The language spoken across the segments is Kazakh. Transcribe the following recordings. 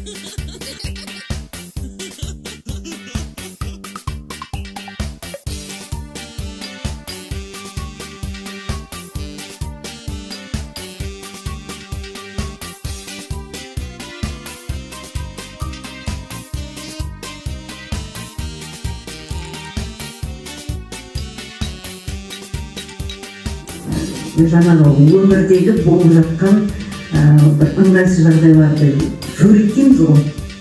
Жаңағы өмірдегі болып жатқан бір ыңғайсыз жағдайларды суреттейміз ғой.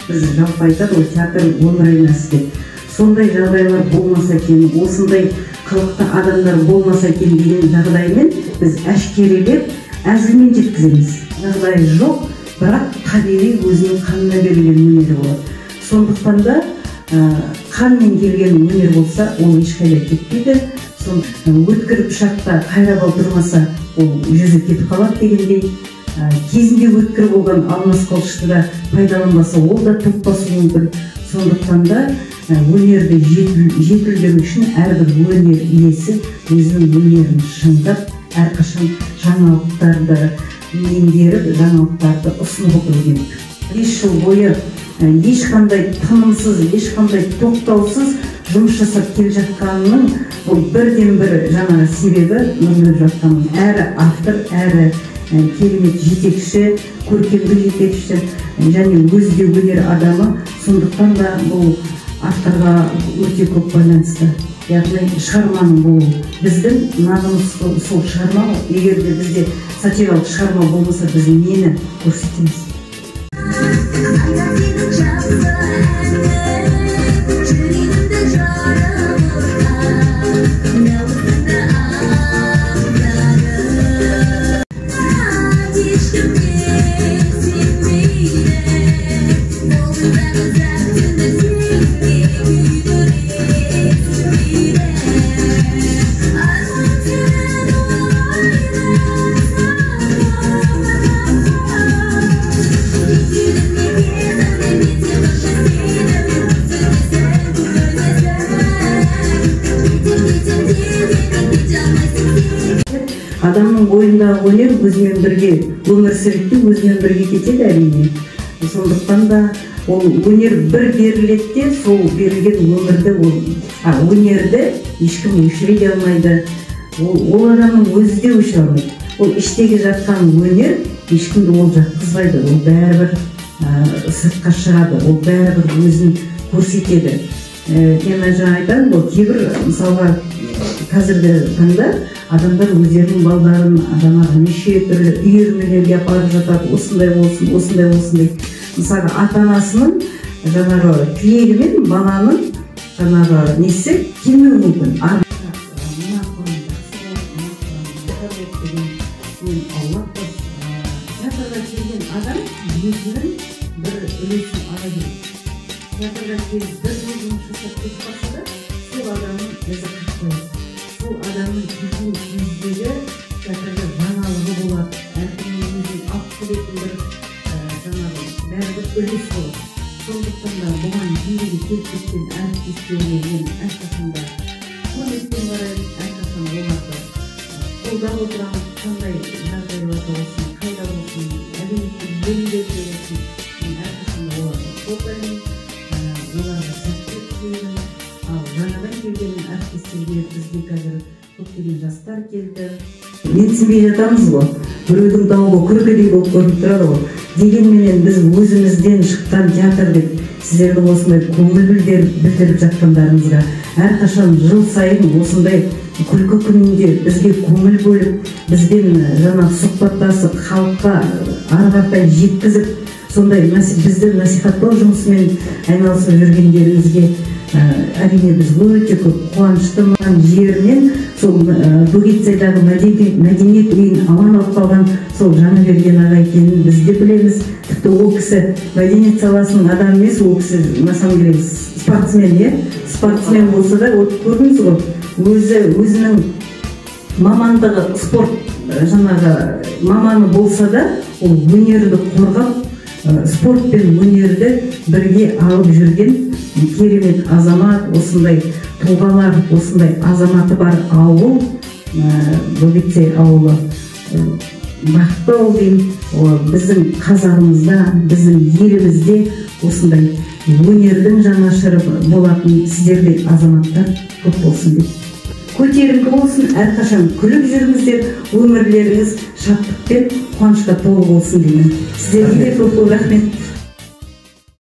Біз жалпы айтады ғой, театр өмір айнасы деп. Сондай жағдайлар болмаса екен, осындай қылықты адамдар болмаса екен деген жағдаймен біз әшкерелеп, әзілмен жеткіземіз. Жағдайы жоқ, бірақ табиғи өзінің қанына берілген өнері болады. Сондықтан да қанмен келген өнер болса, ол ешқайда кетпейді. Өткір пышақта қайрап отырмаса, ол жүзі кетіп қалады дегендей, кезінде өткір болған алмас қылышты да пайдаланбаса, ол да топ басуы мүмкін. Сондықтан да өнерді жетілдіру үшін әрбір өнер иесі өзінің өнерін шыңдап, әрқашан жаңалықтарды меңгеріп, жаңалықтарды ұсынып отыру керек. 5 жыл бойы ешқандай тынымсыз, ешқандай тоқтаусыз жұмыс жасап келе жатқанының бұл бірден бір жаңағы себебі өмір жатқанның әрі автор, әрі керемет жетекші, көркемдік жетекші және өзі де өнер адамы. Сондықтан да бұл авторға өте көп байланысты. Яғни шығарманың болуы. Біздің нанымыз сол шығарма. Егер де бізде сатиралық шығарма болмаса, біз нені көрсетеміз? Адамның бойындағы өнер өзімен бірге өмір сүреді, өзімен бірге кетеді әрине. Сондықтан да ол өнер бір беріледі де, сол берілген өмірді, өнерді ешкім өшіре де алмайды. Ол адамның өзі де өшіре алмайды. Ол іштегі жатқан өнер ешкімді ол жатқызбайды, ол бәрібір сыртқа шығады, ол бәрібір өзін көрсетеді. Мен жаңа айтамын ғой, кейбір мысалға қазіргі таңда адамдар өздерінің балдарын жаңағы неше түрлі үйірмелерге апарып жатады, осындай болсын, осындай болсын деп. Мысалы, ата-анасының жаңағы тілегімен баланың жаңағы несі келмеуі мүмкін. Мына құрам жақсы болды, мына құрам нашар болды деген мен аулақпыз. Театрға келген адам өзінің бір үлесін ала келеді. Театрға келіп бір жыл жұмыс жасап кетіп қалса да, сол адамның ізі қалып қояды. Сол адамның келген кездегі театрда жаңалығы болады, әркімнің өзін алып келетін бір жаңағы бәрібір үлес болады. Сондықтан да бұған дейінгі келіп кеткен әріптестеріме мен әрқашан да құрметпен қараймын, әрқашан оларды қолдап отырамын. Қандай жағдайларда болсын, қайда болсын, әлеуметтік желілерде болсын, мен әрқашан да оларды қолдаймын, оларға сәттілік тілеймін. Ал жаңадан келген әріптестерге бізге қазір көптеген жастар келді. Менсінбей жатамыз ғой, біреудің дауы күркедей болып көрініп тұрады ғой. Дегенменен біз өзімізден шыққан театр деп сіздердің осындай көңіл білдіріп жатқандарыңызға әрқашан жыл сайын осындай күлкі күнінде бізге көңіл бөліп, бізбен жаңа сұхбаттасып, халыққа ары қаратай жеткізіп, сондай бізді насихаттау жұмысымен айналысып жүргендеріңізге әрине біз өте көп қуаныштымын. Жерінен сол Бөгетсайдағы мәдениет үйін аман алып қалған сол Жаныберген аға екенін біз де білеміз. Тіпті ол кісі мәдениет саласының адамы емес, ол кісі на самом деле спортсмен, иә? Спортсмен болса да, вот көрдіңіз ғой, өзі өзінің мамандығы спорт жаңағы маманы болса да, ол өнерді қорғап, спорт пен өнерді бірге алып жүрген керемет азамат. Осындай тұлғалар, осындай азаматы бар ауыл, Бөгетсай ауылы. Бақытты бол деймін. Біздің қазағымызда, біздің елімізде осындай өнердің жанашыры болатын сіздердей азаматтар көп болсын деп. Көтеріңкі болсын, әрқашан күліп жүріңіздер, өмірлеріңіз шаттық пен қуанышқа толы болсын деймін. Сіздерге де көп көп рахмет.